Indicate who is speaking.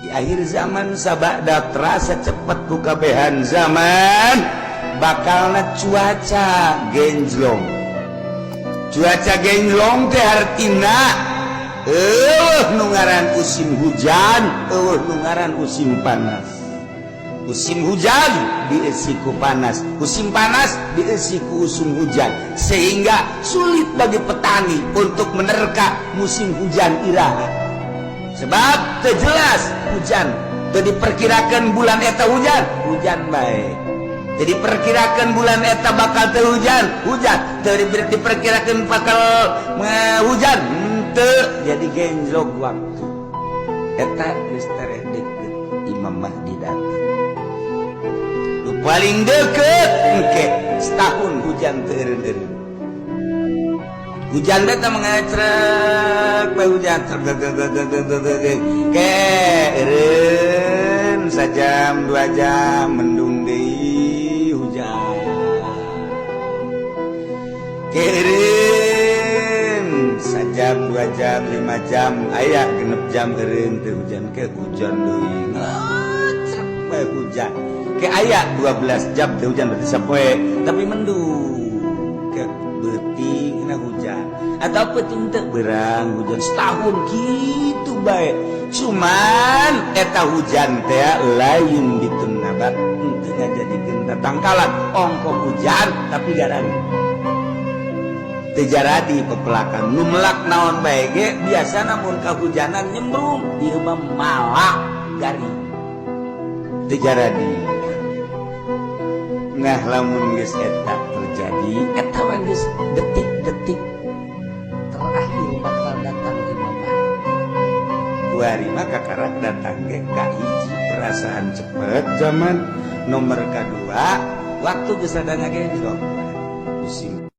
Speaker 1: Di akhir zaman, sabada terasa cepet ku kabehan zaman, bakalna cuaca genjlong. Cuaca genjlong teh artina euweuh nu ngaran musim hujan, euweuh nu ngaran musim panas. Musim hujan diisi ku panas, musim panas diisi ku usum hujan, sehingga sulit bagi petani untuk menerka musim hujan iraha, sebab teu jelas hujan. Teu diperkirakan bulan eta hujan, hujan bae. Jadi perkirakan bulan eta bakal teu hujan, hujan. Teu diperkirakan bakal hujan, henteu. Jadi genjlok waktu. Eta geus tereh deket Imam Mahdi datang. Nu paling deket engke setahun hujan teu eureun-eureun. Hujan teh mengecrek bae, hujan trek ke eureun sajam 2 jam, mendung deui, hujan ke eureun sajam, 2 jam, 5 jam, aya 6 jam eureun teu hujan, ke hujan deui, ngecrek bae hujan, ke aya 12 jam teu hujan, berarti sapoe tapi mendung, ke beuting na hujan atau peuting teu berang hujan. Setahun gitu bae. Cuman eta hujan teh lain ditunabat, teu ngajadikeun tatangkalan. Ongko hujan tapi garang, teu jaradi pepelakan. Nu melak naon bae ge biasa mun kahujanan nyembrung, ieu mah malak garing, teu jaradi. Nah, lamun geus eta terjadi, eta mah geus detik-detik terakhir bakal datang Imam Mahdi. Kuari mah kakarak datang ge kahiji perasaan cepet zaman, nomor kedua waktu geus ada ngagenjlok musim.